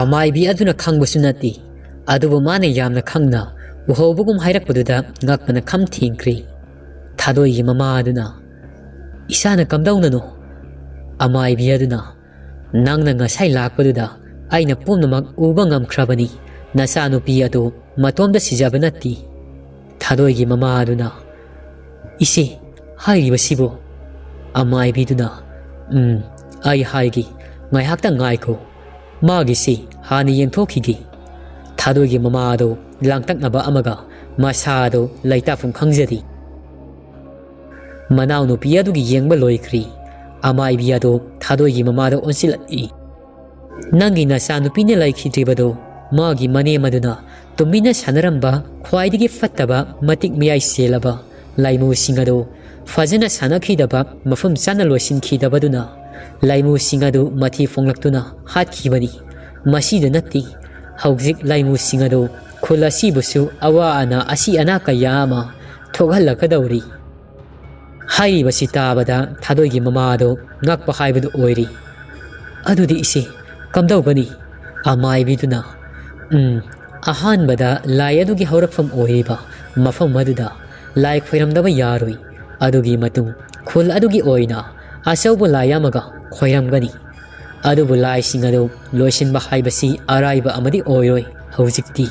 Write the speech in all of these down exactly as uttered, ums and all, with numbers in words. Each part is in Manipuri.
ꯑꯃꯥꯏꯕꯤ ꯑꯗꯨꯅ ꯈꯪꯕꯁꯨ ꯅꯠꯇꯦ, ꯑꯗꯨꯕꯨ ꯃꯥꯅ ꯌꯥꯝꯅ ꯈꯪꯅ ꯎꯍꯧꯕꯒꯨꯝ ꯍꯥꯏꯔꯛꯄꯗꯨꯗ ꯉꯛꯄꯅ ꯈꯝ ꯊꯦꯡꯈ꯭ꯔꯤ꯫ ꯊꯥꯗꯣꯏꯒꯤ ꯃꯃꯥ ꯑꯗꯨꯅ, "ꯏꯁꯥꯅ ꯀꯝꯗꯧꯅꯅꯣ?" ꯑꯃꯥꯏꯕꯤ ꯑꯗꯨꯅ, "ꯅꯪꯅ ꯉꯁꯥꯏ ꯂꯥꯛꯄꯗꯨꯗ ꯑꯩꯅ ꯄꯨꯝꯅꯃꯛ ꯎꯕ ꯉꯝꯈ꯭ꯔꯕꯅꯤ꯫ ꯅꯆꯥꯅꯨꯄꯤ ꯑꯗꯨ ꯃꯇꯣꯝꯇ ꯁꯤꯖꯕ ꯅꯠꯇꯦ꯫" ꯊꯥꯗꯣꯏꯒꯤ ꯃꯃꯥ ꯑꯗꯨꯅ, "ꯏꯆꯦ, ꯍꯥꯏꯔꯤꯕꯁꯤꯕꯨ?" ꯑꯃꯥꯏꯕꯤꯗꯨꯅ, "ꯎꯝ, ꯑꯩ ꯍꯥꯏꯒꯦ, ꯉꯥꯏꯍꯥꯛꯇꯪ ꯉꯥꯏꯈꯣ꯫ ꯃꯥꯒꯤꯁꯤ ꯍꯥꯟꯅ ꯌꯦꯡꯊꯣꯛꯈꯤꯒꯦ꯫" ꯊꯥꯗꯣꯏꯒꯤ ꯃꯃꯥ ꯑꯗꯨ ꯂꯥꯡꯇꯛꯅꯕ ꯑꯃꯒ ꯃꯁꯥ ꯑꯗꯨ ꯂꯩꯇꯥꯐꯝ ꯈꯪꯖꯗꯦ꯫ ꯃꯅꯥꯎꯅꯨꯄꯤ ꯑꯗꯨꯒꯤ ꯌꯦꯡꯕ ꯂꯣꯏꯈ꯭ꯔꯤ꯫ ꯑꯃꯥꯏꯕꯤ ꯑꯗꯨ ꯊꯥꯗꯣꯏꯒꯤ ꯃꯃꯥꯗ ꯑꯣꯟꯁꯤꯜꯂꯛꯏ꯫ "ꯅꯪꯒꯤ ꯅꯆꯥꯅꯨꯄꯤꯅ ꯂꯩꯈꯤꯗ꯭ꯔꯤꯕꯗꯨ ꯃꯥꯒꯤ ꯃꯅꯦꯝ ꯑꯗꯨꯅ ꯇꯨꯃꯤꯟꯅ ꯁꯥꯟꯅꯔꯝꯕ ꯈ꯭ꯋꯥꯏꯗꯒꯤ ꯐꯠꯇꯕ, ꯃꯇꯤꯛ ꯃꯌꯥꯏ ꯆꯦꯜꯂꯕ ꯂꯥꯏꯃꯨꯁꯤꯡ ꯑꯗꯨ ꯐꯖꯅ ꯁꯥꯟꯅꯈꯤꯗꯕ, ꯃꯐꯝ ꯆꯥꯅ ꯂꯣꯏꯁꯤꯟꯈꯤꯗꯕꯗꯨꯅ ꯂꯥꯏꯃꯨꯁꯤꯡ ꯑꯗꯨ ꯃꯊꯤ ꯐꯣꯡꯂꯛꯇꯨꯅ ꯍꯥꯠꯈꯤꯕꯅꯤ꯫ ꯃꯁꯤꯗ ꯅꯠꯇꯦ, ꯍꯧꯖꯤꯛ ꯂꯥꯏꯃꯨꯁꯤꯡ ꯑꯗꯨ ꯈꯨꯜ ꯑꯁꯤꯕꯨꯁꯨ ꯑꯋꯥ ꯑꯅꯥ, ꯑꯁꯤ ꯑꯅꯥ ꯀꯌꯥ ꯑꯃ ꯊꯣꯛꯍꯜꯂꯛꯀꯗꯧꯔꯤ꯫" ꯍꯥꯏꯔꯤꯕꯁꯤ ꯇꯥꯕꯗ ꯊꯥꯗꯣꯏꯒꯤ ꯃꯃꯥꯗꯣ ꯉꯛꯄ ꯍꯥꯏꯕꯗꯨ ꯑꯣꯏꯔꯤ꯫ "ꯑꯗꯨꯗꯤ ꯏꯆꯦ, ꯀꯝꯗꯧꯒꯅꯤ?" ꯑꯃꯥꯏꯕꯤꯗꯨꯅ, "ꯎꯝ, ꯑꯍꯥꯟꯕꯗ ꯂꯥꯏ ꯑꯗꯨꯒꯤ ꯍꯧꯔꯛꯐꯝ ꯑꯣꯏꯔꯤꯕ ꯃꯐꯝ ꯑꯗꯨꯗ ꯂꯥꯏ ꯈꯣꯏꯔꯝꯗꯕ ꯌꯥꯔꯣꯏ꯫ ꯑꯗꯨꯒꯤ ꯃꯇꯨꯡ ꯈꯨꯜ ꯑꯗꯨꯒꯤ ꯑꯣꯏꯅ ꯑꯆꯧꯕ ꯂꯥꯏ ꯑꯃꯒ ꯈꯣꯏꯔꯝꯒꯅꯤ꯫ ꯑꯗꯨꯕꯨ ꯂꯥꯏꯁꯤꯡ ꯑꯗꯨ ꯂꯣꯏꯁꯤꯟꯕ ꯍꯥꯏꯕꯁꯤ ꯑꯔꯥꯏꯕ ꯑꯃꯗꯤ ꯑꯣꯏꯔꯣꯏ ꯍꯧꯖꯤꯛꯇꯤ꯫"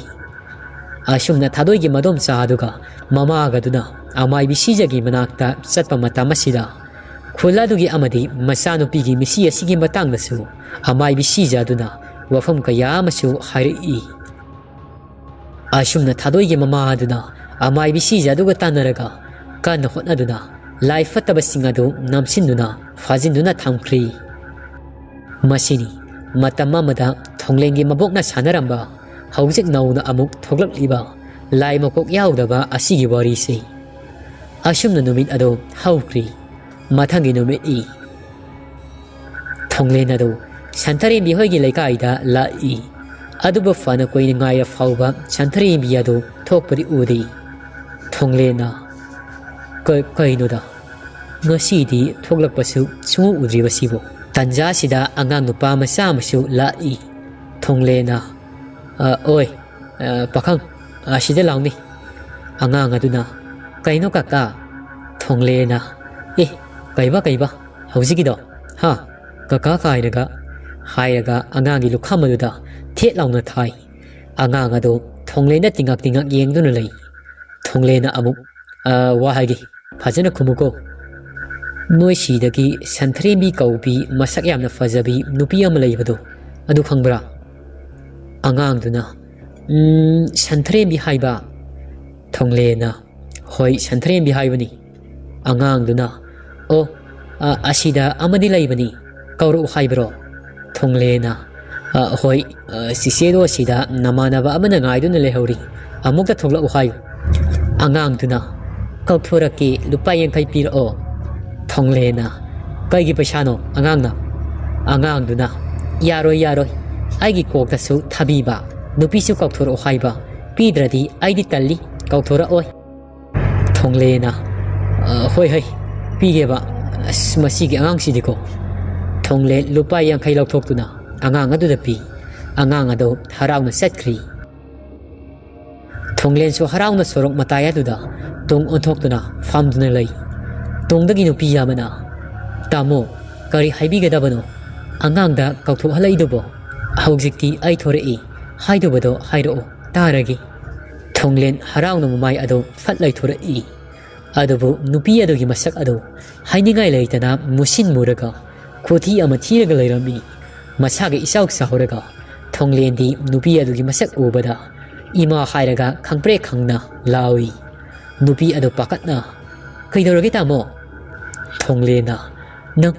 ꯑꯁꯨꯝꯅ ꯊꯥꯗꯣꯏꯒꯤ ꯃꯗꯣꯝꯆꯥ ꯑꯗꯨꯒ ꯃꯃꯥꯒꯗꯨꯅ ꯑꯃꯥꯏꯕꯤ ꯁꯤꯖꯒꯤ ꯃꯅꯥꯛꯇ ꯆꯠꯄ ꯃꯇꯝ ꯑꯁꯤꯗ, ꯈꯨꯜ ꯑꯗꯨꯒꯤ ꯑꯃꯗꯤ ꯃꯆꯥꯅꯨꯄꯤꯒꯤ ꯃꯤꯁꯤ ꯑꯁꯤꯒꯤ ꯃꯇꯥꯡꯗꯁꯨ ꯑꯃꯥꯏꯕꯤ ꯁꯤꯖ ꯑꯗꯨꯅ ꯋꯥꯐꯝ ꯀꯌꯥ ꯑꯃꯁꯨ ꯍꯥꯏꯔꯛꯏ꯫ ꯑꯁꯨꯝꯅ ꯊꯥꯗꯣꯏꯒꯤ ꯃꯃꯥ ꯑꯗꯨꯅ ꯑꯃꯥꯏꯕꯤ ꯁꯤꯖ ꯑꯗꯨꯒ ꯇꯥꯟꯅꯔꯒ ꯀꯟꯅ ꯍꯣꯠꯅꯗꯨꯅ ꯂꯥꯏ ꯐꯠꯇꯕꯁꯤꯡ ꯑꯗꯨ ꯅꯝꯁꯤꯟꯗꯨꯅ ꯐꯥꯖꯤꯟꯗꯨꯅ ꯊꯝꯈ꯭ꯔꯤ꯫ ꯃꯁꯤꯅꯤ ꯃꯇꯝ ꯑꯃꯗ ꯊꯣꯡꯂꯦꯟꯒꯤ ꯃꯕꯣꯛꯅ ꯁꯥꯟꯅꯔꯝꯕ, ꯍꯧꯖꯤꯛ ꯅꯧꯅ ꯑꯃꯨꯛ ꯊꯣꯛꯂꯛꯂꯤꯕ ꯂꯥꯏ ꯃꯀꯣꯛ ꯌꯥꯎꯗꯕ ꯑꯁꯤꯒꯤ ꯋꯥꯔꯤꯁꯤ꯫ ꯑꯁꯨꯝꯅ ꯅꯨꯃꯤꯠ ꯑꯗꯨ ꯍꯧꯈ꯭ꯔꯤ꯫ ꯃꯊꯪꯒꯤ ꯅꯨꯃꯤꯠꯅꯤ꯫ ꯊꯣꯡꯂꯦꯟ ꯑꯗꯨ ꯁꯟꯊꯔꯦꯝꯕꯤ ꯍꯣꯏꯒꯤ ꯂꯩꯀꯥꯏꯗ ꯂꯥꯛꯏ꯫ ꯑꯗꯨꯕꯨ ꯐꯅ ꯀꯨꯏꯅ ꯉꯥꯏꯔ ꯐꯥꯎꯕ ꯁꯟꯊꯔꯦꯝꯕꯤ ꯑꯗꯨ ꯊꯣꯛꯄꯗꯤ ꯎꯗꯦ꯫ ꯊꯣꯡꯂꯦꯟꯅ, "ꯀ-, ꯀꯩꯅꯣꯗ, ꯉꯁꯤꯗꯤ ꯊꯣꯛꯂꯛꯄꯁꯨ ꯁꯨꯡꯎ ꯎꯗ꯭ꯔꯤꯕꯁꯤꯕꯨ?" ꯇꯟꯖꯥꯁꯤꯗ ꯑꯉꯥꯡ ꯅꯨꯄꯥ ꯃꯆꯥ ꯑꯃꯁꯨ ꯂꯥꯛꯏ꯫ ꯊꯣꯡꯂꯦꯅ, "ꯑ, ꯑꯣꯏ, ꯑ, ꯄꯥꯈꯪ, ꯑꯁꯤꯗ ꯂꯥꯎꯅꯦ꯫" ꯑꯉꯥꯡ ꯑꯗꯨꯅ, "ꯀꯩꯅꯣ ꯀꯀꯥ?" ꯊꯣꯡꯂꯦꯅ, "ꯑꯦ, ꯀꯩꯕ, ꯀꯩꯕ, ꯍꯧꯖꯤꯛꯀꯤꯗꯣ? ꯍꯥ? ꯀꯀꯥ ꯀꯥꯏꯔꯒ?" ꯍꯥꯏꯔꯒ ꯑꯉꯥꯡꯒꯤ ꯂꯨꯈꯝ ꯑꯗꯨꯗ ꯊꯦꯠ ꯂꯥꯎꯅ ꯊꯥꯏ꯫ ꯑꯉꯥꯡ ꯑꯗꯨ ꯊꯣꯡꯂꯦꯅ ꯇꯤꯡꯉꯛ ꯇꯤꯡꯉꯛ ꯌꯦꯡꯗꯨꯅ ꯂꯩ꯫ ꯊꯣꯡꯂꯦꯅ ꯑꯃꯨꯛ, "ꯑ, ꯋꯥ ꯍꯥꯏꯒꯦ, ꯐꯖꯅ ꯈꯨꯝꯃꯨꯀꯣ꯫ ꯅꯣꯏ ꯁꯤꯗꯒꯤ ꯁꯟꯊ꯭ꯔꯦꯝꯕꯤ ꯀꯧꯕꯤ ꯃꯁꯛ ꯌꯥꯝꯅ ꯐꯖꯕꯤ ꯅꯨꯄꯤ ꯑꯃ ꯂꯩꯕꯗꯣ, ꯑꯗꯨ ꯈꯪꯕ꯭ꯔꯥ?" ꯑꯉꯥꯡꯗꯨꯅ, "ꯎꯝ, ꯁꯟꯊ꯭ꯔꯦꯝꯕꯤ ꯍꯥꯏꯕ?" ꯊꯣꯡꯂꯦꯅ, "ꯍꯣꯏ, ꯁꯟꯊ꯭ꯔꯦꯝꯕꯤ ꯍꯥꯏꯕꯅꯤ꯫" ꯑꯉꯥꯡꯗꯨꯅ, "ꯑꯣ, ꯑ, ꯑꯁꯤꯗ ꯑꯃꯗꯤ ꯂꯩꯕꯅꯤ, ꯀꯧꯔꯛꯎ ꯍꯥꯏꯕ꯭ꯔꯣ?" ꯊꯣꯡꯂꯦꯅ, "ꯑ, ꯍꯣꯏ, ꯑ, ꯆꯤꯆꯦꯗꯣ ꯑꯁꯤꯗ ꯅꯃꯥꯟꯅꯕ ꯑꯃꯅ ꯉꯥꯏꯗꯨꯅ ꯂꯩꯍꯧꯔꯤ, ꯑꯃꯨꯛꯇ ꯊꯣꯛꯂꯛꯎ ꯍꯥꯏꯌꯨ꯫" ꯑꯉꯥꯡꯗꯨꯅ, "ꯀꯧꯊꯣꯔꯛꯀꯦ, ꯂꯨꯄꯥ ꯌꯥꯡꯈꯩ ꯄꯤꯔꯛꯑꯣ꯫" ꯊꯣꯡꯂꯦꯅ, "ꯀꯩꯒꯤ ꯄꯩꯁꯥꯅꯣ, ꯑꯉꯥꯡꯅ?" ꯑꯉꯥꯡꯗꯨꯅ, "ꯌꯥꯔꯣꯏ, ꯌꯥꯔꯣꯏ, ꯑꯩꯒꯤ ꯀꯣꯛꯇꯁꯨ ꯊꯥꯕꯤꯕ, ꯅꯨꯄꯤꯁꯨ ꯀꯧꯊꯣꯔꯛꯑꯣ ꯍꯥꯏꯕ, ꯄꯤꯗ꯭ꯔꯗꯤ ꯑꯩꯗꯤ ꯇꯜꯂꯤ, ꯀꯧꯊꯣꯔꯛꯑꯣꯏ꯫" ꯊꯣꯡꯂꯦꯅ, "ꯑ, ꯍꯣꯏ, ꯍꯣꯏ, ꯄꯤꯒꯦꯕ꯫ ꯑꯁ, ꯃꯁꯤꯒꯤ ꯑꯉꯥꯡꯁꯤꯗꯤꯀꯣ꯫" ꯊꯣꯡꯂꯦ ꯂꯨꯄꯥ ꯌꯥꯡꯈꯩ ꯂꯧꯊꯣꯛꯇꯨꯅ ꯑꯉꯥꯡ ꯑꯗꯨꯗ ꯄꯤ꯫ ꯑꯉꯥꯡ ꯑꯗꯨ ꯍꯔꯥꯎꯅ ꯆꯠꯈ꯭ꯔꯤ꯫ ꯊꯣꯡꯂꯦꯟꯁꯨ ꯍꯔꯥꯎꯅ ꯁꯣꯔꯣꯛ ꯃꯇꯥꯏ ꯑꯗꯨꯗ ꯇꯨꯡ ꯑꯣꯟꯊꯣꯛꯇꯨꯅ ꯐꯝꯗꯨꯅ ꯂꯩ꯫ ꯇꯨꯡꯗꯒꯤ ꯅꯨꯄꯤ ꯑꯃꯅ, "ꯇꯥꯃꯣ, ꯀꯔꯤ ꯍꯥꯏꯕꯤꯒꯗꯕꯅꯣ? ꯑꯉꯥꯡꯗ ꯀꯧꯊꯣꯛꯍꯜꯂꯛꯏꯗꯨꯕꯣ? ꯍꯧꯖꯤꯛꯇꯤ ꯑꯩ ꯊꯣꯔꯛꯏ ꯍꯥꯏꯗꯨꯕꯗꯣ ꯍꯥꯏꯔꯛꯑꯣ ꯇꯥꯔꯒꯦ꯫" ꯊꯣꯡꯂꯦꯟ ꯍꯔꯥꯎꯅ ꯃꯃꯥꯏ ꯑꯗꯨ ꯐꯠ ꯂꯩꯊꯣꯔꯛꯏ꯫ ꯑꯗꯨꯕꯨ ꯅꯨꯄꯤ ꯑꯗꯨꯒꯤ ꯃꯁꯛ ꯑꯗꯨ ꯍꯥꯏꯅꯤꯡꯉꯥꯏ ꯂꯩꯇꯅ ꯃꯨꯁꯤꯟ ꯃꯨꯔꯒ ꯈꯨꯊꯤ ꯑꯃ ꯊꯤꯔꯒ ꯂꯩꯔꯝꯃꯤ꯫ ꯃꯁꯥꯒ ꯏꯆꯥꯎ ꯆꯥꯎꯔꯒ ꯊꯣꯡꯂꯦꯟꯗꯤ ꯅꯨꯄꯤ ꯑꯗꯨꯒꯤ ꯃꯁꯛ ꯎꯕꯗ ꯏꯃꯥ ꯍꯥꯏꯔꯒ ꯈꯪꯄ꯭ꯔꯦꯛ ꯈꯪꯅ ꯂꯥꯎꯏ꯫ ꯅꯨꯄꯤ ꯑꯗꯨ ꯄꯥꯈꯠꯅ, "ꯀꯩꯗꯧꯔꯒꯦ ꯇꯥꯃꯣ?" ꯊꯣꯡꯂꯦꯟꯅ, "ꯅꯪ,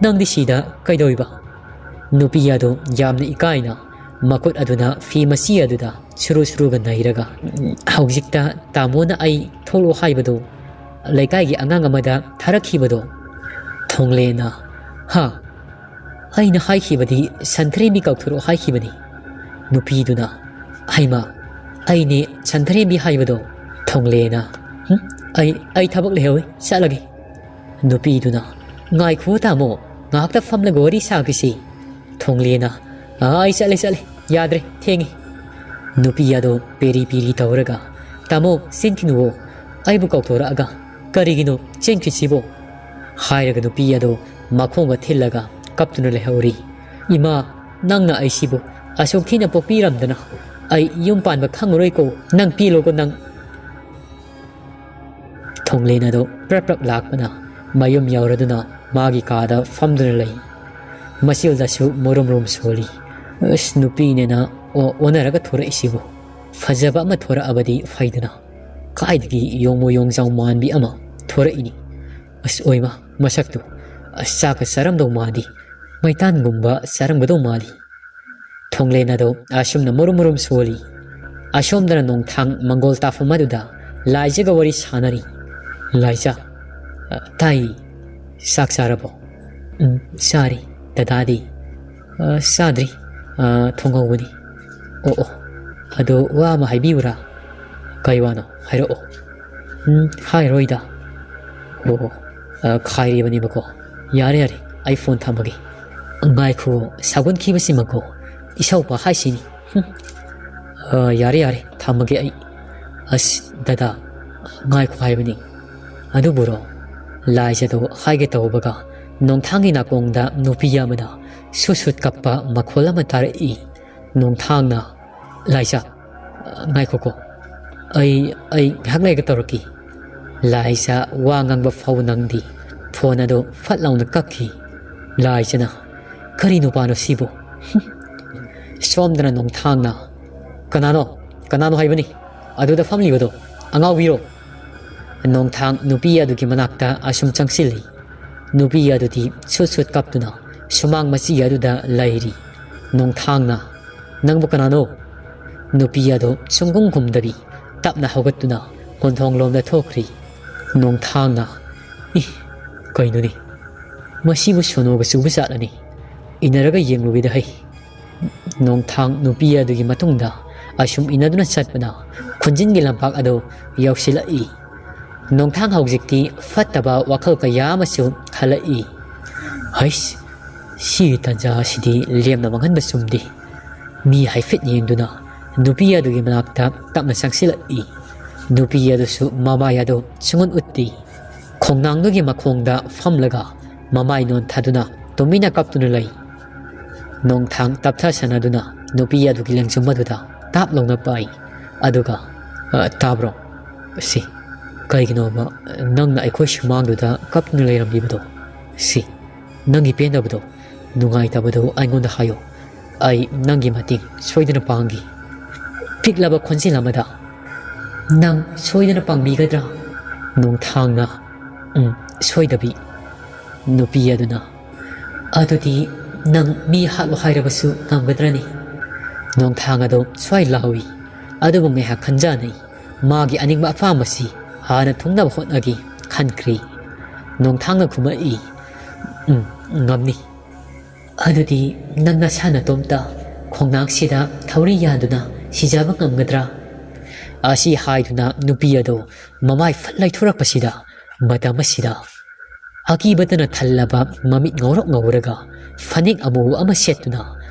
ꯅꯪꯗꯤ ꯁꯤꯗ ꯀꯩꯗꯧꯔꯤꯕ?" ꯅꯨꯄꯤ ꯑꯗꯨ ꯌꯥꯝꯅ ꯏꯀꯥꯏꯅ ꯃꯈꯨꯠ ꯑꯗꯨꯅ ꯐꯤ ꯃꯆꯤ ꯑꯗꯨꯗ ꯁꯨꯔꯨ ꯁꯨꯔꯨꯒ ꯅꯩꯔꯒ, "ꯍꯧꯖꯤꯛꯇ ꯇꯥꯃꯣꯅ ꯑꯩ ꯊꯣꯛꯂꯛꯑꯣ ꯍꯥꯏꯕꯗꯨ ꯂꯩꯀꯥꯏꯒꯤ ꯑꯉꯥꯡ ꯑꯃꯗ ꯊꯥꯔꯛꯈꯤꯕꯗꯣ?" ꯊꯣꯡꯂꯦꯅ, "ꯍꯥ? ꯑꯩꯅ ꯍꯥꯏꯈꯤꯕꯗꯤ ꯁꯟꯊ꯭ꯔꯦꯝꯕꯤ ꯀꯧꯊꯣꯔꯛꯑꯣ ꯍꯥꯏꯈꯤꯕꯅꯤ꯫" ꯅꯨꯄꯤꯗꯨꯅ, "ꯍꯩꯃꯥ, ꯑꯩꯅꯦ ꯁꯟꯊ꯭ꯔꯦꯝꯕꯤ ꯍꯥꯏꯕꯗꯣ꯫" ꯊꯣꯡꯂꯦꯅ, "ꯍꯨꯝ, ꯑꯩ, ꯑꯩ ꯊꯕꯛ ꯂꯩꯍꯧꯋꯤ, ꯆꯠꯂꯒꯦ꯫" ꯅꯨꯄꯤꯗꯨꯅ, "ꯉꯥꯏꯈꯣ ꯇꯥꯃꯣ, ꯉꯥꯏꯍꯥꯛꯇ ꯐꯝꯂꯒ ꯋꯥꯔꯤ ꯁꯥꯈꯤꯁꯤ꯫" ꯊꯣꯡꯂꯦꯅ, "ꯑꯥ, ꯑꯩ ꯆꯠꯂꯦ, ꯆꯠꯂꯦ, ꯌꯥꯗ꯭ꯔꯦ, ꯊꯦꯡꯉꯦ"꯫ ꯅꯨꯄꯤ ꯑꯗꯣ ꯄꯦꯔꯤ ꯄꯦꯔꯤ ꯇꯧꯔꯒ, "ꯇꯥꯃꯣ, ꯆꯦꯟꯈꯤꯅꯨꯋꯣ, ꯑꯩꯕꯨ ꯀꯧꯊꯣꯔꯛꯑꯒ ꯀꯔꯤꯒꯤꯅꯣ ꯆꯦꯟꯈ꯭ꯔꯤꯁꯤꯕꯣ?" ꯍꯥꯏꯔꯒ ꯅꯨꯄꯤ ꯑꯗꯣ ꯃꯈꯣꯡꯒ ꯊꯤꯜꯂꯒ ꯀꯞꯇꯨꯅ ꯂꯩꯍꯧꯔꯤ꯫ "ꯏꯃꯥ, ꯅꯪꯅ ꯑꯩꯁꯤꯕꯨ ꯑꯁꯨꯛ ꯊꯤꯅ ꯄꯣꯛꯄꯤꯔꯝꯗꯅ ꯑꯩ ꯌꯨꯝ ꯄꯥꯟꯕ ꯈꯪꯉꯔꯣꯏꯀꯣ, ꯅꯪ ꯄꯦꯜꯂꯣꯀꯣ ꯅꯪ"꯫ ꯊꯣꯡꯂꯦꯟ ꯑꯗꯣ ꯄ꯭ꯔꯞ ꯄ꯭ꯔꯞ ꯂꯥꯛꯄꯅ ꯃꯌꯨꯝ ꯌꯧꯔꯗꯨꯅ ꯃꯥꯒꯤ ꯀꯥꯗ ꯐꯝꯗꯨꯅ ꯂꯩ꯫ ꯃꯆꯤꯜꯗꯁꯨ ꯃꯨꯔꯨꯝ ꯃꯨꯔꯨꯝ ꯁꯣꯜꯂꯤ꯫ ꯑꯁ, ꯅꯨꯄꯤꯅꯦꯅ ꯑꯣ-, ꯑꯣꯟꯅꯔꯒ ꯊꯣꯔꯛꯏꯁꯤꯕꯨ꯫ ꯐꯖꯕ ꯑꯃ ꯊꯣꯔꯛꯑꯕꯗꯤ ꯐꯩꯗꯅ꯫ ꯀꯥꯏꯗꯒꯤ ꯌꯣꯡꯃꯨ ꯌꯣꯡꯖꯥꯎ ꯃꯥꯟꯕꯤ ꯑꯃ ꯊꯣꯔꯛꯏꯅꯤ꯫ ꯑꯁ, ꯑꯣꯏꯃ, ꯃꯁꯛꯇꯨ꯫ ꯑꯁ, ꯆꯥꯛꯀ ꯆꯥꯔꯝꯗꯧ ꯃꯥꯜꯂꯤ꯫ ꯃꯩꯇꯥꯟꯒꯨꯝꯕ ꯆꯥꯔꯝꯒꯗꯧ ꯃꯥꯜꯂꯤ꯫ ꯊꯣꯡꯂꯦꯟ ꯑꯗꯣ ꯑꯁꯨꯝꯅ ꯃꯨꯔꯨꯝ ꯃꯨꯔꯨꯝ ꯁꯣꯜꯂꯤ꯫ ꯑꯁꯣꯝꯗꯅ ꯅꯣꯡꯊꯥꯡ ꯃꯪꯒꯣꯜ ꯇꯥꯐꯝ ꯑꯗꯨꯗ ꯂꯥꯏꯖꯒ ꯋꯥꯔꯤ ꯁꯥꯟꯅꯔꯤ꯫ "ꯂꯥꯏꯖ"꯫ "ꯑ, ꯇꯥꯏ꯫ ꯆꯥꯛ ꯆꯥꯔꯕꯣ?" "ꯎꯝ, ꯆꯥꯔꯤ꯫ ꯗꯗꯥꯗꯤ?" "ꯑ, ꯆꯥꯗ꯭ꯔꯤ꯫ ꯑ, ꯊꯣꯡꯍꯧꯕꯅꯤ"꯫ "ꯑꯣ, ꯑꯣ꯫ ꯑꯗꯣ ꯋꯥ ꯑꯃ ꯍꯥꯏꯕꯤꯌꯨꯔꯥ?" "ꯀꯩ ꯋꯥꯅꯣ? ꯍꯥꯏꯔꯛꯑꯣ"꯫ "ꯎꯝ, ꯍꯥꯏꯔꯣꯏꯗ"꯫ "ꯑꯣ, ꯑꯣ꯫ ꯑ, ꯈꯥꯏꯔꯤꯕꯅꯦꯕꯀꯣ꯫ ꯌꯥꯔꯦ, ꯌꯥꯔꯦ, ꯑꯩ ꯐꯣꯟ ꯊꯝꯃꯒꯦ"꯫ "ꯉꯥꯏꯈꯣ, ꯁꯥꯎꯒꯟꯈꯤꯕꯁꯤꯃꯀꯣ ꯏꯁꯧꯄ ꯍꯥꯏꯁꯤꯅꯤ"꯫ "ꯍꯨꯝ꯫ ꯑ, ꯌꯥꯔꯦ, ꯌꯥꯔꯦ, ꯊꯝꯃꯒꯦ ꯑꯩ"꯫ "ꯑꯁ, ꯗꯗꯥ, ꯉꯥꯏꯈꯣ ꯍꯥꯏꯕꯅꯤ"꯫ ꯑꯗꯨꯕꯨꯔꯣ? ꯂꯥꯏꯖꯗꯣ ꯍꯥꯏꯒꯦ ꯇꯧꯕꯒ ꯅꯣꯡꯊꯥꯡꯒꯤ ꯅꯥꯀꯣꯡꯗ ꯅꯨꯄꯤ ꯑꯃꯅ ꯁꯨꯠ ꯁꯨꯠ ꯀꯞꯄ ꯃꯈꯣꯜ ꯑꯃ ꯇꯥꯔꯛꯏ꯫ ꯅꯣꯡꯊꯥꯡꯅ, "ꯂꯥꯏꯖ, ꯉꯥꯏꯈꯣꯀꯣ꯫ ꯑꯩ, ꯑꯩ ꯉꯥꯏꯍꯥꯛ ꯂꯩꯔꯒ ꯇꯧꯔꯛꯀꯦ"꯫ ꯂꯥꯏꯖ ꯋꯥ ꯉꯥꯡꯕ ꯐꯥꯎ ꯅꯪꯗꯦ꯫ ꯐꯣꯟ ꯑꯗꯨ ꯐꯠ ꯂꯥꯎꯅ ꯀꯛꯈꯤ꯫ ꯂꯥꯏꯖꯅ, "ꯀꯔꯤ ꯅꯨꯄꯥꯅꯣ ꯁꯤꯕꯨ?" ꯁꯣꯝꯗꯅ ꯅꯣꯡꯊꯥꯡꯅ, "ꯀꯅꯥꯅꯣ? ꯀꯅꯥꯅꯣ ꯍꯥꯏꯕꯅꯤ ꯑꯗꯨꯗ ꯐꯝꯂꯤꯕꯗꯣ? ꯑꯉꯥꯎꯕꯤꯔꯣ?" ꯅꯣꯡꯊꯥꯡ ꯅꯨꯄꯤ ꯑꯗꯨꯒꯤ ꯃꯅꯥꯛꯇ ꯑꯁꯨꯝ ꯆꯪꯁꯤꯜꯂꯤ꯫ ꯅꯨꯄꯤ ꯑꯗꯨꯗꯤ ꯁꯨꯠ ꯁꯨꯠ ꯀꯞꯇꯨꯅ ꯁꯨꯃꯥꯡ ꯃꯆꯤ ꯑꯗꯨꯗ ꯂꯩꯔꯤ꯫ ꯅꯣꯡꯊꯥꯡꯅ, "ꯅꯪꯕꯨ ꯀꯅꯥꯅꯣ?" ꯅꯨꯄꯤ ꯑꯗꯨ ꯁꯨꯡꯈꯨꯝ ꯈꯨꯝꯗꯕꯤ ꯇꯞꯅ ꯍꯧꯒꯠꯇꯨꯅ ꯀꯣꯟꯊꯣꯡꯂꯣꯝꯗ ꯊꯣꯛꯈ꯭ꯔꯤ꯫ ꯅꯣꯡꯊꯥꯡꯅ, "ꯏ, ꯀꯩꯅꯣꯅꯦ? ꯃꯁꯤꯕꯨ ꯁꯣꯅꯣꯒ ꯆꯨꯕ ꯖꯥꯠꯂꯅꯦ? ꯏꯟꯅꯔꯒ ꯌꯦꯡꯂꯨꯒꯦꯗ ꯍꯩ"꯫ ꯅꯣꯡꯊꯥꯡ ꯅꯨꯄꯤ ꯑꯗꯨꯒꯤ ꯃꯇꯨꯡꯗ ꯑꯁꯨꯝ ꯏꯟꯅꯗꯨꯅ ꯆꯠꯄꯅ ꯈꯨꯟꯖꯤꯟꯒꯤ ꯂꯝꯄꯥꯛ ꯑꯗꯨ ꯌꯧꯁꯤꯜꯂꯛꯏ꯫ ꯅꯣꯡꯊꯥꯡ ꯍꯧꯖꯤꯛꯇꯤ ꯐꯠꯇꯕ ꯋꯥꯈꯜ ꯀꯌꯥ ꯑꯃꯁꯨ ꯈꯜꯂꯛꯏ꯫ "ꯍꯩꯁ, ꯁꯤꯒꯤ ꯇꯥꯟꯖꯥ ꯑꯁꯤꯗꯤ ꯂꯦꯝꯅ ꯃꯥꯡꯍꯟꯕ ꯆꯨꯝꯗꯦ꯫ ꯃꯤ ꯍꯥꯏꯐꯦꯠ ꯌꯦꯡꯗꯨꯅ ꯅꯨꯄꯤ ꯑꯗꯨꯒꯤ ꯃꯅꯥꯛꯇ ꯇꯞꯅ ꯆꯪꯁꯤꯜꯂꯛꯏ꯫ ꯅꯨꯄꯤ ꯑꯗꯨꯁꯨ ꯃꯃꯥꯏ ꯑꯗꯨ ꯁꯨꯡꯎꯠ ꯎꯠꯇꯦ꯫ ꯈꯣꯡꯅꯥꯡꯗꯨꯒꯤ ꯃꯈꯣꯡꯗ ꯐꯝꯂꯒ ꯃꯃꯥꯏ ꯅꯣꯟꯊꯗꯨꯅ ꯇꯨꯃꯤꯟꯅ ꯀꯞꯇꯨꯅ ꯂꯩ꯫ ꯅꯣꯡꯊꯥꯡ ꯇꯞꯊ ꯁꯥꯟꯅꯗꯨꯅ ꯅꯨꯄꯤ ꯑꯗꯨꯒꯤ ꯂꯦꯡꯖꯨꯝ ꯑꯗꯨꯗ ꯇꯥꯞ ꯂꯥꯎꯅ ꯄꯥꯏ꯫ ꯑꯗꯨꯒ, "ꯑ, ꯇꯥꯕ꯭ꯔꯣ? ꯁꯤ, ꯀꯩꯒꯤꯅꯣꯕ ꯅꯪꯅ ꯑꯩꯈꯣꯏ ꯁꯨꯃꯥꯡꯗꯨꯗ ꯀꯞꯇꯨꯅ ꯂꯩꯔꯝꯂꯤꯕꯗꯣ? ꯁꯤ, ꯅꯪꯒꯤ ꯄꯦꯟꯗꯕꯗꯣ, ꯅꯨꯡꯉꯥꯏꯇꯕꯗꯣ ꯑꯩꯉꯣꯟꯗ ꯍꯥꯏꯌꯣ꯫ ꯑꯩ ꯅꯪꯒꯤ ꯃꯇꯦꯡ ꯁꯣꯏꯗꯅ ꯄꯥꯡꯒꯦ꯫" ꯄꯤꯛꯂꯕ ꯈꯣꯟꯖꯦꯜ ꯑꯃꯗ, "ꯅꯪ ꯁꯣꯏꯗꯅ ꯄꯥꯡꯕꯤꯒꯗ꯭ꯔꯥ?" ꯅꯣꯡꯊꯥꯡꯅ, "ꯎꯝ, ꯁꯣꯏꯗꯕꯤ꯫" ꯅꯨꯄꯤ ꯑꯗꯨꯅ, "ꯑꯗꯨꯗꯤ ꯅꯪ ꯃꯤ ꯍꯥꯠꯂꯣ ꯍꯥꯏꯔꯕꯁꯨ ꯉꯝꯒꯗ꯭ꯔꯅꯤ?" ꯅꯣꯡꯊꯥꯡ ꯑꯗꯣ ꯁ꯭ꯋꯥꯏ ꯂꯥꯎꯏ꯫ ꯑꯗꯨꯕꯨ ꯉꯥꯏꯍꯥꯛ ꯈꯟꯖꯅꯩ꯫ ꯃꯥꯒꯤ ꯑꯅꯤꯡꯕ ꯑꯄꯥꯝꯕꯁꯤ ꯍꯥꯟꯅ ꯊꯨꯡꯅꯕ ꯍꯣꯠꯅꯒꯦ ꯈꯟꯈ꯭ꯔꯤ꯫ ꯅꯣꯡꯊꯥꯡꯅ ꯈꯨꯝꯃꯛꯏ, "ꯎꯝ, ꯉꯝꯅꯤ꯫" "ꯑꯗꯨꯗꯤ ꯅꯪ ꯅꯁꯥ ꯅꯇꯣꯝꯇ ꯈꯣꯡꯅꯥꯡꯁꯤꯗ ꯊꯧꯔꯤ ꯌꯥꯟꯗꯨꯅ ꯁꯤꯖꯕ ꯉꯝꯒꯗ꯭ꯔꯥ?" ꯑꯁꯤ ꯍꯥꯏꯗꯨꯅ ꯅꯨꯄꯤ ꯑꯗꯨ ꯃꯃꯥꯏ ꯐꯠ ꯂꯩꯊꯣꯔꯛꯄꯁꯤꯗ, ꯃꯇꯝ ꯑꯁꯤꯗ ꯑꯀꯤꯕꯇꯅ ꯊꯜꯂꯕ ꯃꯃꯤꯠ ꯉꯧꯔꯣꯛ ꯉꯧꯔꯒ ꯐꯅꯦꯛ ꯑꯃꯨꯕ ꯑꯃ ꯁꯦꯠꯇꯨꯅ